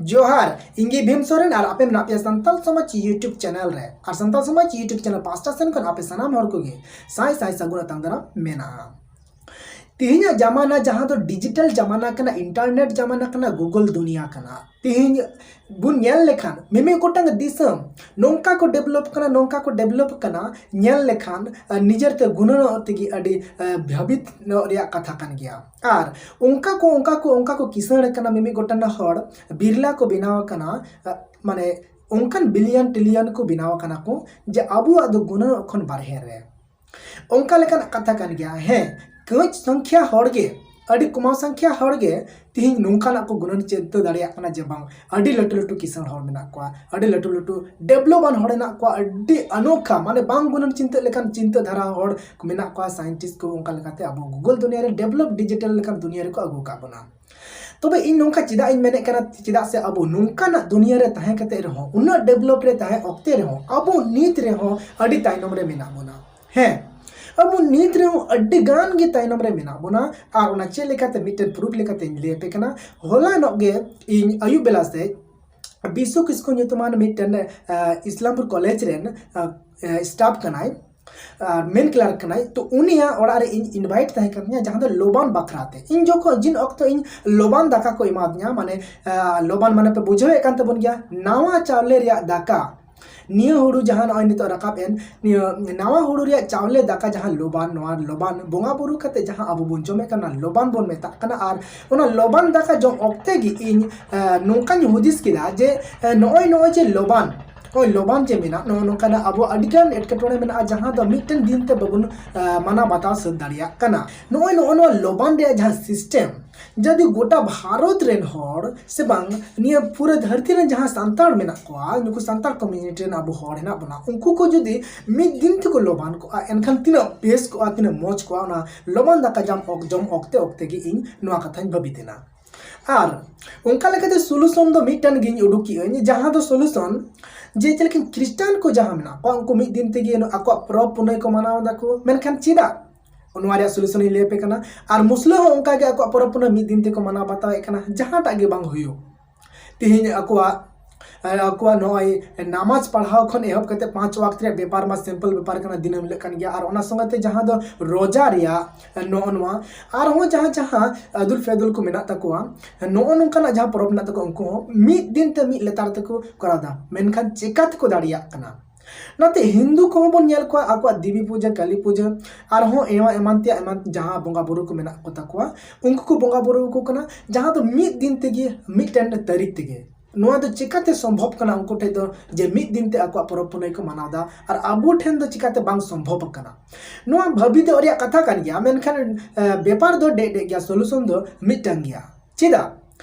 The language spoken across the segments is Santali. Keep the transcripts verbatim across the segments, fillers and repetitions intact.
ᱡᱚᱦᱟᱨ, ᱤᱧ ᱜᱮ ᱵᱷᱤᱢ ᱥᱚᱨᱮᱱ ᱟᱨ ᱟᱯᱮ ᱢᱮᱱᱟᱜ ᱯᱮᱭᱟ ᱥᱟᱱᱛᱟᱲ ᱥᱚᱢᱟᱡᱽ YouTube ᱪᱮᱱᱮᱞ ᱨᱮ᱾ ᱟᱨ ᱥᱟᱱᱛᱟᱲ ᱥᱚᱢᱟᱡᱽ YouTube ᱪᱮᱱᱮᱞ ᱯᱟᱦᱴᱟ ᱥᱮᱱ ᱠᱷᱚᱱ ᱟᱯᱮ ᱥᱟᱱᱟᱢ ᱦᱚᱲ ᱠᱚᱜᱮ ᱥᱟᱭ ᱥᱟᱭ ᱥᱟᱹᱜᱩᱱ ᱟᱛᱟᱝ ᱫᱟᱨᱟᱢ ᱢᱮᱱᱟᱜᱼᱟ᱾ ᱛᱮᱦᱮᱧᱟᱜ ᱡᱟᱢᱟᱱᱟ ᱡᱟᱦᱟᱸ ᱫᱚ ᱰᱤᱡᱤᱴᱟᱞ ᱡᱟᱢᱟᱱᱟ ᱠᱟᱱᱟ, ᱤᱱᱴᱟᱨᱱᱮᱴ ᱡᱟᱢᱟᱱᱟ ᱠᱟᱱᱟ, ᱜᱩᱜᱚᱞ ᱫᱩᱱᱤᱭᱟ ᱠᱟᱱᱟ᱾ ᱛᱮᱦᱮᱧ ᱵᱚᱱ ᱧᱮᱞ ᱞᱮᱠᱷᱟᱱ ᱢᱤᱢᱤᱫ ᱜᱚᱴᱟᱝ ᱫᱤᱥᱚᱢ ᱱᱚᱝᱠᱟ ᱠᱚ ᱰᱮᱵᱷᱞᱚᱯ ᱠᱟᱱᱟ, ᱱᱚᱝᱠᱟ ᱠᱚ ᱰᱮᱵᱷᱞᱚᱯ ᱠᱟᱱᱟ, ᱧᱮᱞ ᱞᱮᱠᱷᱟᱱ ᱟᱨ ᱱᱤᱡᱮᱨ ᱛᱮ ᱜᱩᱱᱟᱹᱱᱚᱜ ᱛᱮᱜᱮ ᱟᱹᱰᱤ ᱟᱨ, ᱵᱷᱟᱹᱵᱤᱛ ᱧᱚᱜ ᱨᱮᱭᱟᱜ ᱠᱟᱛᱷᱟ ᱠᱟᱱ ᱜᱮᱭᱟ᱾ ᱟᱨ ᱚᱱᱠᱟ ᱠᱚ ᱚᱱᱠᱟ ᱠᱚ ᱚᱱᱠᱟ ᱠᱚ ᱠᱤᱥᱟᱹᱬ ᱠᱟᱱᱟ, ᱢᱤᱢᱤᱫ ᱜᱚᱴᱟᱝ ᱦᱚᱲ ᱵᱤᱨᱞᱟ ᱠᱚ ᱵᱮᱱᱟᱣ ᱟᱠᱟᱱᱟ, ᱟᱨ, ᱢᱟᱱᱮ ᱚᱱᱠᱟᱱ ᱵᱤᱞᱤᱭᱚᱱ ᱴᱤᱞᱤᱭᱚᱱ ᱠᱚ ᱵᱮᱱᱟᱣ ᱟᱠᱟᱱᱟ ᱠᱚ ᱡᱮ ᱟᱵᱚᱣᱟᱜ ᱫᱚ ᱜᱩᱱᱟᱹᱱᱚᱜ ᱠᱷᱚᱱ ᱵᱟᱨᱦᱮ ᱨᱮ᱾ ᱚᱱᱠᱟ ᱞᱮᱠᱟᱱᱟᱜ ᱠᱟᱛᱷᱟ ᱠᱟᱱ ᱜᱮᱭᱟ᱾ ᱦᱮᱸ, ᱠᱟᱹᱡ ᱥᱚᱝᱠᱷᱭᱟ ᱦᱚᱲ ᱜᱮ, ᱟᱹᱰᱤ ᱠᱚᱢᱟᱣ ᱥᱚᱝᱠᱷᱭᱟ ᱦᱚᱲ ᱜᱮ ᱛᱤᱦᱤᱧ ᱱᱚᱝᱠᱟᱱᱟᱜ ᱠᱚ ᱜᱩᱱᱟᱹᱱ ᱪᱤᱱᱛᱟᱹ ᱫᱟᱲᱮᱭᱟᱜ ᱠᱟᱱᱟ ᱡᱮ ᱵᱟᱝ, ᱟᱹᱰᱤ ᱞᱟᱹᱴᱩ ᱞᱟᱹᱴᱩ ᱠᱤᱥᱟᱹᱬ ᱦᱚᱲ ᱢᱮᱱᱟᱜ ᱠᱚᱣᱟ, ᱟᱹᱰᱤ ᱞᱟᱹᱴᱩ ᱞᱟᱹᱴᱩ ᱰᱮᱵᱷᱞᱚᱯ ᱟᱱ ᱦᱚᱲ ᱢᱮᱱᱟᱜ ᱠᱚᱣᱟ, ᱟᱹᱰᱤ ᱟᱱᱚᱠᱷᱟ, ᱢᱟᱱᱮ ᱵᱟᱝ ᱜᱩᱱᱟᱹᱱ ᱪᱤᱱᱛᱟᱹ ᱞᱮᱠᱟᱱ ᱪᱤᱱᱛᱟᱹ ᱫᱷᱟᱨᱟ ᱦᱚᱲ ᱢᱮᱱᱟᱜ ᱠᱚᱣᱟ, ᱥᱟᱭᱮᱱᱴᱤᱥᱴ ᱠᱚ᱾ ᱚᱱᱠᱟ ᱞᱮᱠᱟᱛᱮ ᱟᱵᱚ ᱜᱩᱜᱚᱞ ᱫᱩᱱᱤᱭᱟᱹ ᱨᱮ ᱰᱮᱵᱷᱞᱚᱯ ᱰᱤᱡᱤᱴᱟᱞ ᱞᱮᱠᱟᱱ ᱫᱩᱱᱤᱭᱟᱹ ᱨᱮᱠᱚ ᱟᱹᱜᱩ ᱟᱠᱟᱫ ᱵᱚᱱᱟ᱾ ᱛᱚᱵᱮ ᱤᱧ ᱱᱚᱝᱠᱟ ᱪᱮᱫᱟᱜ ᱤᱧ ᱢᱮᱱᱮᱫ ᱠᱟᱱᱟ? ᱪᱮᱫᱟᱜ ᱥᱮ ᱟᱵᱚ ᱱᱚᱝᱠᱟᱱᱟᱜ ᱫᱩᱱᱤᱭᱟᱹ ᱨᱮ ᱛᱟᱦᱮᱸ ᱠᱟᱛᱮ ᱨᱮᱦᱚᱸ, ᱩᱱᱟᱹᱜ ᱰᱮᱵᱷᱞᱚᱯ ᱨᱮ ᱛᱟᱦᱮᱸ ᱚᱠᱛᱮ ᱨᱮᱦᱚᱸ ᱟᱵᱚ ᱱᱤᱛ ᱨᱮᱦᱚᱸ ᱟᱹᱰᱤ ᱛᱟᱭᱱᱚᱢ ᱨᱮ ᱢᱮᱱᱟᱜ ᱵᱚᱱᱟ᱾ ᱦᱮᱸ, ᱟᱵᱚ ᱱᱤᱛ ᱨᱮᱦᱚᱸ ᱟᱹᱰᱤ ᱜᱟᱱ ᱜᱮ ᱛᱟᱭᱱᱚᱢ ᱨᱮ ᱢᱮᱱᱟᱜ ᱵᱚᱱᱟ᱾ ᱟᱨ ᱚᱱᱟ ᱪᱮᱫ ᱞᱮᱠᱟᱛᱮ, ᱢᱤᱫᱴᱮᱱ ᱯᱨᱩᱯᱷ ᱞᱮᱠᱟᱛᱮᱧ ᱞᱟᱹᱭ ᱟᱯᱮ ᱠᱟᱱᱟ᱾ ᱦᱚᱞᱟᱱᱚᱜ ᱜᱮ ᱤᱧ ᱟᱹᱭᱩᱵ ᱵᱮᱞᱟ ᱥᱮᱫ ᱵᱤᱥᱩ ᱠᱤᱥᱠᱩ ᱧᱩᱛᱩᱢᱟᱱ ᱢᱤᱫᱴᱮᱱ, ᱟᱸ, ᱤᱥᱞᱟᱢᱯᱩᱨ ᱠᱚᱞᱮᱡᱽ ᱨᱮᱱ, ᱟᱸ, ᱟᱸ, ᱥᱴᱟᱯᱷ ᱠᱟᱱᱟᱭ, ᱟᱨ ᱢᱮᱱ ᱠᱞᱟᱨᱠ ᱠᱟᱱᱟᱭ᱾ ᱛᱚ ᱩᱱᱤᱭᱟᱜ ᱚᱲᱟᱜ ᱨᱮ ᱤᱧ ᱤᱱᱵᱷᱟᱭᱤᱴ ᱛᱟᱦᱮᱸ ᱠᱟᱱ ᱛᱤᱧᱟ, ᱡᱟᱦᱟᱸ ᱫᱚ ᱞᱚᱵᱟᱱ ᱵᱟᱠᱷᱨᱟ ᱛᱮ᱾ ᱤᱧ ᱡᱚᱠᱷᱚᱱ, ᱡᱤᱱ ᱚᱠᱛᱚ ᱤᱧ ᱞᱚᱵᱟᱱ ᱫᱟᱠᱟ ᱠᱚ ᱮᱢᱟᱫᱤᱧᱟ, ᱢᱟᱱᱮ, ᱟᱸ, ᱞᱚᱵᱟᱱ ᱢᱟᱱᱮ ᱯᱮ ᱵᱩᱡᱷᱟᱹᱣᱮᱫ ᱠᱟᱱ ᱛᱟᱵᱚᱱ ᱜᱮᱭᱟ, ᱱᱟᱣᱟ ᱪᱟᱣᱞᱮ ᱨᱮᱭᱟᱜ ᱫᱟᱠᱟ᱾ ᱱᱤᱭᱟᱹ ᱦᱩᱲᱩ ᱡᱟᱦᱟᱸ ᱱᱚᱜᱼᱚᱭ ᱱᱤᱛᱚᱜ ᱨᱟᱠᱟᱵ ᱮᱱ, ᱱᱤᱭᱟᱹ ᱱᱟᱣᱟ ᱦᱩᱲᱩ ᱨᱮᱭᱟᱜ ᱪᱟᱣᱞᱮ ᱫᱟᱠᱟ ᱡᱟᱦᱟᱸ ᱞᱚᱵᱟᱱ, ᱱᱚᱣᱟ ᱞᱚᱵᱟᱱ ᱵᱚᱸᱜᱟ ᱵᱩᱨᱩ ᱠᱟᱛᱮ ᱡᱟᱦᱟᱸ ᱟᱵᱚ ᱵᱚᱱ ᱡᱚᱢᱮᱫ ᱠᱟᱱᱟ, ᱞᱚᱵᱟᱱ ᱵᱚᱱ ᱢᱮᱛᱟᱜ ᱠᱟᱱᱟ᱾ ᱟᱨ ᱚᱱᱟ ᱞᱚᱵᱟᱱ ᱫᱟᱠᱟ ᱡᱚᱢ ᱚᱠᱛᱮ ᱜᱮ ᱤᱧ, ᱟᱸ, ᱱᱚᱝᱠᱟᱧ ᱦᱩᱫᱤᱥ ᱠᱮᱫᱟ ᱡᱮ, ᱟᱸ, ᱱᱚᱜᱼᱚᱭ, ᱱᱚᱜᱼᱚᱭ ᱡᱮ ᱞᱚᱵᱟᱱ, ᱱᱚᱜᱼᱚᱭ ᱞᱚᱵᱟᱱ ᱡᱮ ᱢᱮᱱᱟᱜ, ᱱᱚᱜᱼᱚ ᱱᱚᱝᱠᱟᱱᱟᱜ ᱟᱵᱚ ᱟᱹᱰᱤᱜᱟᱱ ᱮᱴᱠᱮᱴᱚᱬᱮ ᱢᱮᱱᱟᱜᱼᱟ, ᱡᱟᱦᱟᱸ ᱫᱚ ᱢᱤᱫᱴᱮᱱ ᱫᱤᱱ ᱛᱮ ᱵᱟᱵᱚᱱ, ᱟᱸ, ᱢᱟᱱᱟᱣ ᱵᱟᱛᱟᱣ ᱥᱟᱹᱛ ᱫᱟᱲᱮᱭᱟᱜ ᱠᱟᱱᱟ᱾ ᱱᱚᱜᱼᱚᱭ, ᱱᱚᱜᱼᱚ ᱱᱚᱣᱟ ᱞᱚᱵᱟᱱ ᱨᱮᱭᱟᱜ ᱡᱟᱦᱟᱸ ᱥᱤᱥᱴᱮᱢ, ᱡᱩᱫᱤ ᱜᱚᱴᱟ ᱵᱷᱟᱨᱚᱛ ᱨᱮᱱ ᱦᱚᱲ ᱥᱮ ᱵᱟᱝ, ᱱᱤᱭᱟᱹ ᱯᱩᱨᱟᱹ ᱫᱷᱟᱹᱨᱛᱤ ᱨᱮᱱ ᱡᱟᱦᱟᱸ ᱥᱟᱱᱛᱟᱲ ᱢᱮᱱᱟᱜ ᱠᱚᱣᱟ, ᱱᱩᱠᱩ ᱥᱟᱱᱛᱟᱲ ᱠᱚᱢᱤᱭᱩᱱᱤᱴᱤ ᱨᱮᱱ ᱟᱵᱚ ᱦᱚᱲ ᱦᱮᱱᱟᱜ ᱵᱚᱱᱟ, ᱩᱱᱠᱩ ᱠᱚ ᱡᱩᱫᱤ ᱢᱤᱫ ᱫᱤᱱ ᱛᱮᱠᱚ ᱞᱚᱵᱟᱱ ᱠᱚᱜᱼᱟ, ᱮᱱᱠᱷᱟᱱ ᱛᱤᱱᱟᱹᱜ ᱵᱮᱥ ᱠᱚᱜᱼᱟ, ᱛᱤᱱᱟᱹᱜ ᱢᱚᱡᱽ ᱠᱚᱜᱼᱟ ᱚᱱᱟ ᱞᱚᱵᱟᱱ ᱫᱟᱠᱟ ᱡᱚᱢ ᱚᱠ-, ᱡᱚᱢ ᱚᱠᱛᱮ ᱚᱠᱛᱮ ᱜᱮ ᱤᱧ ᱱᱚᱣᱟ ᱠᱟᱛᱷᱟᱧ ᱵᱷᱟᱹᱵᱤᱛ ᱮᱱᱟ᱾ ᱟᱨ ᱚᱱᱠᱟ ᱞᱮᱠᱟᱛᱮ ᱥᱚᱞᱩᱥᱚᱱ ᱫᱚ ᱢᱤᱫᱴᱟᱝ ᱜᱤᱧ ᱩᱰᱩᱠ ᱠᱮᱜᱼᱟᱹᱧ, ᱡᱟᱦᱟᱸ ᱫᱚ ᱥᱚᱞᱩᱥᱚᱱ ᱡᱮ ᱪᱮᱫ ᱞᱮᱠᱟ ᱠᱷᱨᱤᱥᱴᱟᱱ ᱠᱚ ᱡᱟᱦᱟᱸ ᱢᱮᱱᱟᱜ ᱠᱚᱣᱟ, ᱩᱱᱠᱩ ᱢᱤᱫ ᱫᱤᱱ ᱛᱮᱜᱮ ᱟᱠᱚᱣᱟᱜ ᱯᱚᱨᱚᱵᱽ ᱯᱩᱱᱟᱹᱭ ᱠᱚ ᱢᱟᱱᱟᱣ ᱫᱟᱠᱚ, ᱢᱮᱱᱠᱷᱟᱱ ᱪᱮᱫᱟᱜ? ᱱᱚᱣᱟ ᱨᱮᱭᱟᱜ ᱥᱚᱞᱩᱥᱚᱱ ᱤᱧ ᱞᱟᱹᱭ ᱟᱯᱮ ᱠᱟᱱᱟ᱾ ᱟᱨ ᱢᱩᱥᱞᱟᱹ ᱦᱚᱸ ᱚᱱᱠᱟ ᱜᱮ ᱟᱠᱚᱣᱟᱜ ᱯᱚᱨᱚᱵᱽ ᱯᱩᱱᱟᱹᱭ ᱢᱤᱫ ᱫᱤᱱ ᱛᱮᱠᱚ ᱢᱟᱱᱟᱣ ᱵᱟᱛᱟᱣᱮᱫ ᱠᱟᱱᱟ, ᱡᱟᱦᱟᱸᱴᱟᱜ ᱜᱮ ᱵᱟᱝ ᱦᱩᱭᱩᱜ᱾ ᱛᱤᱦᱤᱧ ᱟᱠᱚᱣᱟᱜ ᱟᱠᱚᱣᱟᱜ ᱱᱚᱜᱼᱚᱭ ᱱᱟᱢᱟᱡᱽ ᱯᱟᱲᱦᱟᱣ ᱠᱷᱚᱱ ᱮᱦᱚᱵ ᱠᱟᱛᱮ ᱯᱟᱸᱪ ᱣᱟᱠᱛ ᱨᱮᱭᱟᱜ ᱵᱮᱯᱟᱨ ᱢᱟ ᱥᱤᱢᱯᱚᱞ ᱵᱮᱯᱟᱨ ᱠᱟᱱᱟ, ᱫᱤᱱᱟᱹᱢ ᱦᱤᱞᱳᱜ ᱠᱟᱱ ᱜᱮᱭᱟ᱾ ᱟᱨ ᱚᱱᱟ ᱥᱚᱸᱜᱮ ᱛᱮ ᱡᱟᱦᱟᱸ ᱫᱚ ᱨᱳᱡᱟ ᱨᱮᱭᱟᱜ ᱱᱚᱜᱼᱚ ᱱᱚᱣᱟ, ᱟᱨᱦᱚᱸ ᱡᱟᱦᱟᱸ ᱡᱟᱦᱟᱸ ᱟᱫᱩᱞ ᱯᱷᱮᱫᱩᱞ ᱠᱚ ᱢᱮᱱᱟᱜ ᱛᱟᱠᱚᱣᱟ, ᱱᱚᱜᱼᱚ ᱱᱚᱝᱠᱟᱱᱟᱜ ᱡᱟᱦᱟᱸ ᱯᱚᱨᱚᱵᱽ ᱢᱮᱱᱟᱜ ᱛᱟᱠᱚᱣᱟ, ᱩᱱᱠᱩ ᱦᱚᱸ ᱢᱤᱫ ᱫᱤᱱ ᱛᱮ ᱢᱤᱫ ᱞᱮᱛᱟᱲ ᱛᱮᱠᱚ ᱠᱚᱨᱟᱣ ᱮᱫᱟ᱾ ᱢᱮᱱᱠᱷᱟᱱ ᱪᱮᱠᱟ ᱛᱮᱠᱚ ᱫᱟᱲᱮᱭᱟᱜ ᱠᱟᱱᱟ? ᱚᱱᱟᱛᱮ ᱦᱤᱱᱫᱩ ᱠᱚᱦᱚᱸ ᱵᱚᱱ ᱧᱮᱞ ᱠᱚᱣᱟ ᱟᱠᱚᱣᱟᱜ ᱫᱮᱵᱤ ᱯᱩᱡᱟᱹ, ᱠᱟᱞᱤ ᱯᱩᱡᱟᱹ, ᱟᱨᱦᱚᱸ ᱮᱢᱟᱱ ᱮᱢᱟᱱ ᱛᱮᱭᱟᱜ ᱮᱢᱟᱱ ᱡᱟᱦᱟᱸ ᱵᱚᱸᱜᱟ ᱵᱩᱨᱩ ᱠᱚ ᱢᱮᱱᱟᱜ ᱠᱚ ᱛᱟᱠᱚᱣᱟ, ᱩᱱᱠᱩ ᱠᱚ ᱵᱚᱸᱜᱟ ᱵᱩᱨᱩ ᱟᱠᱚ ᱠᱟᱱᱟ, ᱡᱟᱦᱟᱸ ᱫᱚ ᱢᱤᱫ ᱫᱤᱱ ᱛᱮᱜᱮ, ᱢᱤᱫᱴᱮᱱ ᱛᱟᱹᱨᱤᱠᱷ ᱛᱮᱜᱮ᱾ ᱱᱚᱣᱟ ᱫᱚ ᱪᱤᱠᱟᱹᱛᱮ ᱥᱚᱢᱵᱷᱚᱵ ᱠᱟᱱᱟ ᱩᱱᱠᱩ ᱴᱷᱮᱱ ᱫᱚ, ᱡᱮ ᱢᱤᱫ ᱫᱤᱱ ᱛᱮ ᱟᱠᱚᱣᱟᱜ ᱯᱚᱨᱚᱵᱽ ᱯᱩᱱᱟᱹᱭ ᱠᱚ ᱢᱟᱱᱟᱣ ᱮᱫᱟ, ᱟᱨ ᱟᱵᱚ ᱴᱷᱮᱱ ᱫᱚ ᱪᱤᱠᱟᱹᱛᱮ ᱵᱟᱝ ᱥᱚᱢᱵᱷᱚᱵ ᱠᱟᱱᱟ? ᱱᱚᱣᱟ ᱵᱷᱟᱹᱵᱤᱛᱚᱜ ᱨᱮᱭᱟᱜ ᱠᱟᱛᱷᱟ ᱠᱟᱱ ᱜᱮᱭᱟ, ᱢᱮᱱᱠᱷᱟᱱ, ᱮ, ᱵᱮᱯᱟᱨ ᱫᱚ ᱰᱮᱡ ᱰᱮᱡ ᱜᱮᱭᱟ, ᱥᱚᱞᱩᱥᱚᱱ ᱫᱚ ᱢᱤᱫᱴᱟᱝ ᱜᱮᱭᱟ᱾ ᱪᱮᱫᱟᱜ?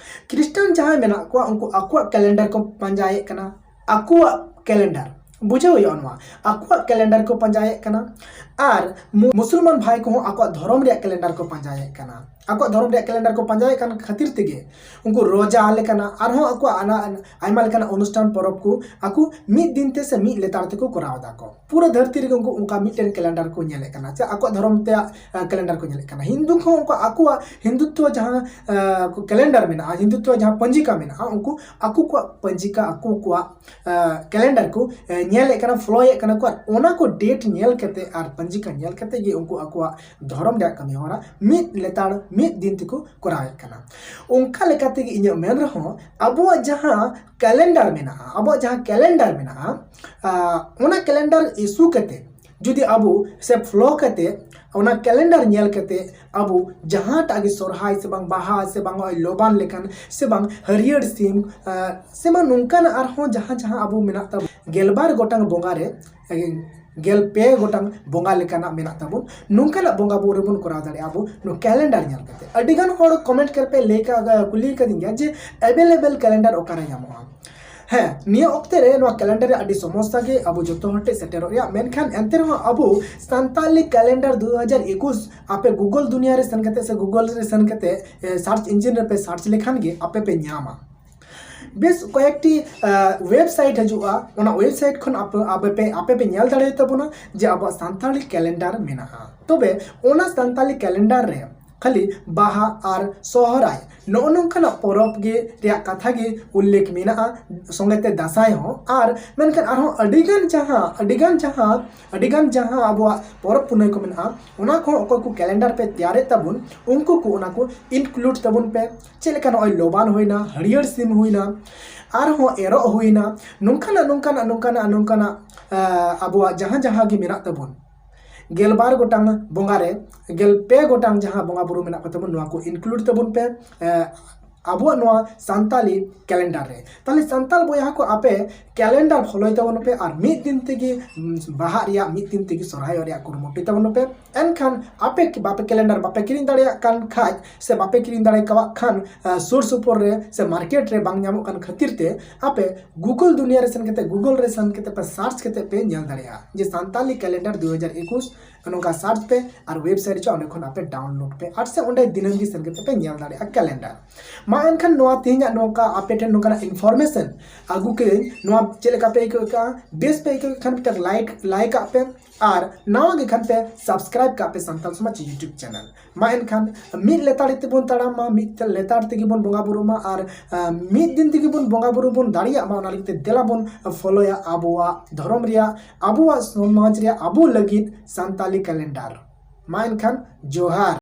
ᱠᱷᱨᱤᱥᱴᱟᱱ ᱡᱟᱦᱟᱸᱭ ᱢᱮᱱᱟᱜ ᱠᱚᱣᱟ, ᱩᱱᱠᱩ ᱟᱠᱚᱣᱟᱜ ᱠᱮᱞᱮᱱᱰᱟᱨ ᱠᱚ ᱯᱟᱸᱡᱟᱭᱮᱫ ᱠᱟᱱᱟ, ᱟᱠᱚᱣᱟᱜ ᱠᱮᱞᱮᱱᱰᱟᱨ᱾ ᱵᱩᱡᱷᱟᱹᱣ ᱦᱩᱭᱩᱜᱼᱟ ᱱᱚᱣᱟ, ᱟᱠᱚᱣᱟᱜ ᱠᱮᱞᱮᱱᱰᱟᱨ ᱠᱚ ᱯᱟᱸᱡᱟᱭᱮᱫ ᱠᱟᱱᱟ᱾ ᱟᱨ ᱢᱩ-, ᱢᱩᱥᱚᱞᱢᱟᱱ ᱵᱷᱟᱭ ᱠᱚᱦᱚᱸ ᱟᱠᱚᱣᱟᱜ ᱫᱷᱚᱨᱚᱢ ᱨᱮᱭᱟᱜ ᱠᱮᱞᱮᱱᱰᱟᱨ ᱠᱚ ᱯᱟᱸᱡᱟᱭᱮᱫ ᱠᱟᱱᱟ᱾ ᱟᱠᱚᱣᱟᱜ ᱫᱷᱚᱨᱚᱢ ᱨᱮᱭᱟᱜ ᱠᱮᱞᱮᱱᱰᱟᱨ ᱠᱚ ᱯᱟᱸᱡᱟᱭᱮᱫ ᱠᱟᱱ ᱠᱷᱟᱹᱛᱤᱨ ᱛᱮᱜᱮ ᱩᱱᱠᱩ ᱨᱳᱡᱟ ᱞᱮᱠᱟᱱᱟᱜ, ᱟᱨᱦᱚᱸ ᱟᱠᱚᱣᱟᱜ ᱟᱱᱟ-, ᱟᱭᱢᱟ ᱞᱮᱠᱟᱱᱟᱜ ᱚᱱᱩᱥᱴᱷᱟᱱ ᱯᱚᱨᱚᱵᱽ ᱠᱚ ᱟᱠᱚ ᱢᱤᱫ ᱫᱤᱱ ᱛᱮ ᱥᱮ ᱢᱤᱫ ᱞᱮᱛᱟᱲ ᱛᱮᱠᱚ ᱠᱚᱨᱟᱣ ᱮᱫᱟ ᱠᱚ᱾ ᱯᱩᱨᱟᱹ ᱫᱷᱟᱹᱨᱛᱤ ᱨᱮᱜᱮ ᱩᱱᱠᱩ ᱚᱱᱠᱟ ᱢᱤᱫᱴᱮᱱ ᱠᱮᱞᱮᱱᱰᱟᱨ ᱠᱚ ᱧᱮᱞᱮᱫ ᱠᱟᱱᱟ, ᱥᱮ ᱟᱠᱚᱣᱟᱜ ᱫᱷᱚᱨᱚᱢ ᱛᱮᱭᱟᱜ, ᱟ, ᱠᱮᱞᱮᱱᱰᱟᱨ ᱠᱚ ᱧᱮᱞᱮᱫ ᱠᱟᱱᱟ᱾ ᱦᱤᱱᱫᱩ ᱠᱚᱦᱚᱸ ᱩᱱᱠᱩ ᱟᱠᱚᱣᱟᱜ ᱦᱤᱱᱫᱩᱛᱛᱚ ᱡᱟᱦᱟᱸ, ᱟ, ᱠᱮᱞᱮᱱᱰᱟᱨ ᱢᱮᱱᱟᱜᱼᱟ, ᱦᱤᱱᱫᱩᱛᱛᱚ ᱡᱟᱦᱟᱸ ᱯᱚᱧᱡᱤᱠᱟ ᱢᱮᱱᱟᱜᱼᱟ, ᱩᱱᱠᱩ ᱟᱠᱚ ᱠᱚᱣᱟᱜ ᱯᱚᱧᱡᱤᱠᱟ, ᱟᱠᱚ ᱠᱚᱣᱟᱜ, ᱟ, ᱠᱮᱞᱮᱱᱰᱟᱨ ᱠᱚ, ᱮ, ᱧᱮᱞᱮᱫ ᱠᱟᱱᱟ, ᱯᱷᱚᱞᱳᱭᱮᱫ ᱠᱟᱱᱟ ᱠᱚ᱾ ᱟᱨ ᱚᱱᱟ ᱠᱚ ᱰᱮᱴ ᱧᱮᱞ ᱠᱟᱛᱮ ᱟᱨ ᱯᱚᱧᱡᱤᱠᱟ ᱧᱮᱞ ᱠᱟᱛᱮ ᱜᱮ ᱩᱱᱠᱩ ᱟᱠᱚᱣᱟᱜ ᱫᱷᱚᱨᱚᱢ ᱨᱮᱭᱟᱜ ᱠᱟᱹᱢᱤ ᱦᱚᱨᱟ ᱢᱤᱫ ᱞᱮᱛᱟᱲ ᱢᱤᱫ ᱫᱤᱱ ᱛᱮᱠᱚ ᱠᱚᱨᱟᱣᱮᱫ ᱠᱟᱱᱟ᱾ ᱚᱱᱠᱟ ᱞᱮᱠᱟ ᱛᱮᱜᱮ ᱤᱧᱟᱹᱜ ᱢᱮᱱ ᱨᱮᱦᱚᱸ, ᱟᱵᱚᱣᱟᱜ ᱡᱟᱦᱟᱸ ᱠᱮᱞᱮᱱᱰᱟᱨ ᱢᱮᱱᱟᱜᱼᱟ, ᱟᱵᱚᱣᱟᱜ ᱡᱟᱦᱟᱸ ᱠᱮᱞᱮᱱᱰᱟᱨ ᱢᱮᱱᱟᱜᱼᱟ, ᱟ, ᱚᱱᱟ ᱠᱮᱞᱮᱱᱰᱟᱨ ᱤᱥᱩ ᱠᱟᱛᱮ ᱡᱩᱫᱤ ᱟᱵᱚ ᱥᱮ ᱯᱷᱚᱞᱳ ᱠᱟᱛᱮ, ᱚᱱᱟ ᱠᱮᱞᱮᱱᱰᱟᱨ ᱧᱮᱞ ᱠᱟᱛᱮ ᱟᱵᱚ ᱡᱟᱦᱟᱸᱴᱟᱜ ᱜᱮ ᱥᱚᱨᱦᱟᱭ ᱥᱮ ᱵᱟᱝ ᱵᱟᱦᱟ ᱥᱮ ᱵᱟᱝ ᱱᱚᱜᱼᱚᱭ ᱞᱚᱵᱟᱱ ᱞᱮᱠᱟᱱ ᱥᱮ ᱵᱟᱝ ᱦᱟᱹᱨᱭᱟᱹᱲ ᱥᱤᱢ, ᱟ, ᱥᱮ ᱵᱟᱝ ᱱᱚᱝᱠᱟᱱᱟᱜ ᱟᱨᱦᱚᱸ ᱡᱟᱦᱟᱸ ᱡᱟᱦᱟᱸ ᱟᱵᱚ ᱢᱮᱱᱟᱜ ᱛᱟᱵᱚᱱ ᱜᱮᱞᱵᱟᱨ ᱜᱚᱴᱟᱝ ᱵᱚᱸᱜᱟ ᱨᱮ, ᱮ, ᱜᱮᱞ ᱯᱮ ᱜᱚᱴᱟᱝ ᱵᱚᱸᱜᱟ ᱞᱮᱠᱟᱱᱟᱜ ᱢᱮᱱᱟᱜ ᱛᱟᱵᱚᱱ, ᱱᱚᱝᱠᱟᱱᱟᱜ ᱵᱚᱸᱜᱟ ᱵᱩᱨᱩ ᱵᱚᱱ ᱠᱚᱨᱟᱣ ᱫᱟᱲᱮᱭᱟᱜᱼᱟ ᱟᱵᱚ ᱱᱚᱣᱟ ᱠᱮᱞᱮᱱᱰᱟᱨ ᱧᱮᱞ ᱠᱟᱛᱮ᱾ ᱟᱹᱰᱤ ᱜᱟᱱ ᱦᱚᱲ ᱠᱚᱢᱮᱱᱴ ᱠᱟᱛᱮ ᱯᱮ ᱞᱟᱹᱭ ᱠᱟ-, ᱠᱩᱞᱤ ᱠᱟᱫᱤᱧ ᱜᱮᱭᱟ ᱡᱮ ᱮᱵᱮᱞᱮᱵᱮᱞ ᱠᱮᱞᱮᱱᱰᱟᱨ ᱚᱠᱟᱨᱮ ᱧᱟᱢᱚᱜᱼᱟ? ᱦᱮᱸ, ᱱᱤᱭᱟᱹ ᱚᱠᱛᱮ ᱨᱮ ᱱᱚᱣᱟ ᱠᱮᱞᱮᱱᱰᱟᱨ ᱨᱮ ᱟᱹᱰᱤ ᱥᱚᱢᱚᱥᱥᱟ ᱜᱮ ᱟᱵᱚ ᱡᱚᱛᱚ ᱦᱚᱲ ᱴᱷᱮᱱ ᱥᱮᱴᱮᱨᱚᱜ ᱨᱮᱭᱟᱜ, ᱢᱮᱱᱠᱷᱟᱱ ᱮᱱᱛᱮ ᱨᱮᱦᱚᱸ ᱟᱵᱚ ᱥᱟᱱᱛᱟᱞᱤ ᱠᱮᱞᱮᱱᱰᱟᱨ ᱫᱩ ᱦᱟᱡᱟᱨ ᱮᱠᱩᱥ ᱟᱯᱮ ᱜᱩᱜᱚᱞ ᱫᱩᱱᱤᱭᱟ ᱨᱮ ᱥᱮᱱ ᱠᱟᱛᱮ ᱥᱮ ᱜᱩᱜᱚᱞ ᱨᱮ ᱥᱮᱱ ᱠᱟᱛᱮ, ᱮ, ᱥᱟᱨᱪ ᱤᱧᱡᱤᱱ ᱨᱮᱯᱮ ᱥᱟᱨᱪ ᱞᱮᱠᱷᱟᱱ ᱜᱮ ᱟᱯᱮ ᱯᱮ ᱧᱟᱢᱟ᱾ ᱵᱮᱥ ᱠᱚᱭᱮᱠᱴᱤ, ᱟ, ᱣᱮᱵᱥᱟᱭᱤᱴ ᱦᱤᱡᱩᱜᱼᱟ, ᱚᱱᱟ ᱣᱮᱵᱥᱟᱭᱤᱴ ᱠᱷᱚᱱ ᱟᱯᱮ, ᱟᱯᱮ ᱯᱮ, ᱟᱯᱮ ᱯᱮ ᱧᱮᱞ ᱫᱟᱲᱮᱭᱟᱛᱟᱵᱚᱱᱟ ᱡᱮ ᱟᱵᱚᱣᱟᱜ ᱥᱟᱱᱛᱟᱲᱤ ᱠᱮᱞᱮᱱᱰᱟᱨ ᱢᱮᱱᱟᱜᱼᱟ᱾ ᱛᱚᱵᱮ ᱚᱱᱟ ᱥᱟᱱᱛᱟᱲᱤ ᱠᱮᱞᱮᱱᱰᱟᱨ ᱨᱮ ᱠᱷᱟᱹᱞᱤ ᱵᱟᱦᱟ ᱟᱨ ᱥᱚᱦᱨᱟᱭ, ᱱᱚᱜᱼᱚ ᱱᱚᱝᱠᱟᱱᱟᱜ ᱯᱚᱨᱚᱵᱽ ᱜᱮ ᱨᱮᱭᱟᱜ ᱠᱟᱛᱷᱟ ᱜᱮ ᱩᱞᱞᱮᱠᱷ ᱢᱮᱱᱟᱜᱼᱟ, ᱥᱚᱸᱜᱮᱛᱮ ᱫᱟᱸᱥᱟᱭ ᱦᱚᱸ᱾ ᱟᱨ ᱢᱮᱱᱠᱷᱟᱱ ᱟᱨᱦᱚᱸ ᱟᱹᱰᱤᱜᱟᱱ ᱡᱟᱦᱟᱸ ᱟᱹᱰᱤᱜᱟᱱ ᱡᱟᱦᱟᱸ ᱟᱹᱰᱤᱜᱟᱱ ᱡᱟᱦᱟᱸ ᱟᱵᱚᱣᱟᱜ ᱯᱚᱨᱚᱵᱽ ᱯᱩᱱᱟᱹᱭ ᱠᱚ ᱢᱮᱱᱟᱜᱼᱟ, ᱚᱱᱟ ᱠᱚᱦᱚᱸ ᱚᱠᱚᱭ ᱠᱚ ᱠᱮᱞᱮᱱᱰᱟᱨ ᱯᱮ ᱛᱮᱭᱟᱨᱮᱫ ᱛᱟᱵᱚᱱ, ᱩᱱᱠᱩ ᱠᱚ ᱚᱱᱟ ᱠᱚ ᱤᱱᱠᱞᱩᱰ ᱛᱟᱵᱚᱱ ᱯᱮ᱾ ᱪᱮᱫ ᱞᱮᱠᱟ ᱱᱚᱜᱼᱚᱭ ᱞᱚᱵᱟᱱ ᱦᱩᱭᱱᱟ, ᱦᱟᱹᱨᱭᱟᱹᱲ ᱥᱤᱢ ᱦᱩᱭᱱᱟ, ᱟᱨᱦᱚᱸ ᱮᱨᱚᱜ ᱦᱩᱭᱱᱟ, ᱱᱚᱝᱠᱟᱱᱟᱜ ᱱᱚᱝᱠᱟᱱᱟᱜ ᱱᱚᱝᱠᱟᱱᱟᱜ ᱱᱚᱝᱠᱟᱱᱟᱜ ᱟᱵᱚᱣᱟᱜ ᱡᱟᱦᱟᱸ ᱡᱟᱦᱟᱸ ᱜᱮ ᱢᱮᱱᱟᱜ ᱛᱟᱵᱚᱱ, ᱜᱮᱞᱵᱟᱨ ᱜᱚᱴᱟᱝ ᱵᱚᱸᱜᱟ ᱨᱮ ᱜᱮᱞ ᱯᱮ ᱜᱚᱴᱟᱝ ᱡᱟᱦᱟᱸ ᱵᱚᱸᱜᱟ ᱵᱩᱨᱩ ᱢᱮᱱᱟᱜ ᱠᱚ ᱛᱟᱵᱚᱱ, ᱱᱚᱣᱟ ᱠᱚ ᱤᱱᱠᱞᱩᱰ ᱛᱟᱵᱚᱱ ᱯᱮ ᱟᱵᱚᱣᱟᱜ ᱱᱚᱣᱟ ᱥᱟᱱᱛᱟᱞᱤ ᱠᱮᱞᱮᱱᱰᱟᱨ ᱨᱮ᱾ ᱛᱟᱦᱞᱮ ᱥᱟᱱᱛᱟᱞ ᱵᱚᱭᱦᱟ ᱠᱚ, ᱟᱯᱮ ᱠᱮᱞᱮᱱᱰᱟᱨ ᱯᱷᱚᱞᱳᱭ ᱛᱟᱵᱚᱱ ᱯᱮ ᱟᱨ ᱢᱤᱫ ᱫᱤᱱ ᱛᱮᱜᱮ ᱵᱟᱦᱟᱜ ᱨᱮᱭᱟᱜ, ᱢᱤᱫ ᱫᱤᱱ ᱛᱮᱜᱮ ᱥᱚᱨᱦᱟᱭᱚᱜ ᱨᱮᱭᱟᱜ ᱠᱩᱨᱩᱢᱩᱴᱩᱭ ᱛᱟᱵᱚᱱ ᱯᱮ᱾ ᱮᱱᱠᱷᱟᱱ ᱟᱯᱮ ᱵᱟᱯᱮ ᱠᱮᱞᱮᱱᱰᱟᱨ ᱵᱟᱯᱮ ᱠᱤᱨᱤᱧ ᱫᱟᱲᱮᱭᱟᱜ ᱠᱟᱱ ᱠᱷᱟᱡ ᱥᱮ ᱵᱟᱯᱮ ᱠᱤᱨᱤᱧ ᱫᱟᱲᱮ ᱠᱟᱣᱟᱜ ᱠᱷᱟᱱ, ᱥᱩᱨ ᱥᱩᱯᱩᱨ ᱨᱮ ᱥᱮ ᱢᱟᱨᱠᱮᱴ ᱨᱮ ᱵᱟᱝ ᱧᱟᱢᱚᱜ ᱠᱟᱱ ᱠᱷᱟᱹᱛᱤᱨ ᱛᱮ ᱟᱯᱮ ᱜᱩᱜᱩᱞ ᱫᱩᱱᱤᱭᱟᱹ ᱨᱮ ᱥᱮᱱ ᱠᱟᱛᱮ, ᱜᱩᱜᱩᱞ ᱨᱮ ᱥᱮᱱ ᱠᱟᱛᱮ ᱯᱮ ᱥᱟᱨᱪ ᱠᱟᱛᱮ ᱯᱮ ᱧᱮᱞ ᱫᱟᱲᱮᱭᱟᱜᱼᱟ ᱡᱮ ᱥᱟᱱᱛᱟᱞᱤ ᱠᱮᱞᱮᱱᱰᱟᱨ ᱫᱩ ᱦᱟᱡᱟᱨ ᱮᱠᱩᱥ, ᱱᱚᱝᱠᱟ ᱥᱟᱨᱪ ᱯᱮ ᱟᱨ ᱣᱮᱵᱥᱟᱭᱤᱴ ᱨᱮ ᱚᱸᱰᱮ ᱠᱷᱚᱱ ᱟᱯᱮ ᱰᱟᱣᱩᱱᱞᱳᱰ ᱯᱮ ᱟᱨ ᱥᱮ ᱚᱸᱰᱮ ᱫᱤᱱᱟᱹᱢ ᱜᱮ ᱥᱮᱱ ᱠᱟᱛᱮ ᱯᱮ ᱧᱮᱞ ᱫᱟᱲᱮᱭᱟᱜᱼᱟ ᱠᱮᱞᱮᱱᱰᱟᱨ᱾ ᱢᱟ ᱮᱱᱠᱷᱟᱱ ᱱᱚᱣᱟ ᱛᱮᱦᱮᱧᱟᱜ ᱱᱚᱝᱠᱟ ᱟᱯᱮ ᱴᱷᱮᱱ ᱱᱚᱝᱠᱟᱱᱟᱜ ᱤᱱᱯᱷᱚᱨᱢᱮᱥᱚᱱ ᱟᱹᱜᱩ ᱠᱮᱫᱟᱹᱧ᱾ ᱱᱚᱣᱟ ᱪᱮᱫ ᱞᱮᱠᱟ ᱯᱮ ᱟᱹᱭᱠᱟᱹᱣ ᱠᱟᱜᱼᱟ? ᱵᱮᱥ ᱯᱮ ᱟᱹᱭᱠᱟᱹᱣ ᱠᱷᱟᱱ ᱢᱤᱫᱴᱟᱝ ᱞᱟᱭᱤᱠ ᱞᱟᱭᱤᱠ ᱠᱟᱜ ᱯᱮ ᱟᱨ ᱱᱟᱣᱟ ᱜᱮ ᱠᱷᱟᱱ ᱯᱮ ᱥᱟᱵᱥᱠᱨᱟᱭᱤᱵ ᱠᱟᱜ ᱯᱮ ᱥᱟᱱᱛᱟᱲ ᱥᱚᱢᱟᱡᱽ ᱭᱩᱴᱩᱵᱽ ᱪᱮᱱᱮᱞ᱾ ᱢᱟ ᱮᱱᱠᱷᱟᱱ ᱢᱤᱫ ᱞᱮᱛᱟᱲ ᱛᱮᱵᱚᱱ ᱛᱟᱲᱟᱢ ᱢᱟ, ᱢᱤᱫ ᱞᱮᱛᱟᱲ ᱛᱮᱜᱮ ᱵᱚᱱ ᱵᱚᱸᱜᱟ ᱵᱩᱨᱩ ᱢᱟ ᱟᱨ ᱢᱤᱫ ᱫᱤᱱ ᱛᱮᱜᱮ ᱵᱚᱱ ᱵᱚᱸᱜᱟ ᱵᱩᱨᱩ ᱵᱚᱱ ᱫᱟᱲᱮᱭᱟᱜ ᱢᱟ᱾ ᱚᱱᱟ ᱞᱟᱹᱜᱤᱫ ᱛᱮ ᱫᱮᱞᱟ ᱵᱚᱱ ᱯᱷᱚᱞᱳᱭᱟ ᱟᱵᱚᱣᱟᱜ ᱫᱷᱚᱨᱚᱢ ᱨᱮᱭᱟᱜ, ᱟᱵᱚᱣᱟᱜ ᱥᱚᱢᱟᱡᱽ ᱨᱮᱭᱟᱜ, ᱟᱵᱚ ᱞᱟᱹᱜᱤᱫ ᱥᱟᱱᱛᱟᱞᱤ ᱠᱮᱞᱮᱱᱰᱟᱨ᱾ ᱢᱟ ᱮᱱᱠᱷᱟᱱ ᱡᱚᱦᱟᱨ᱾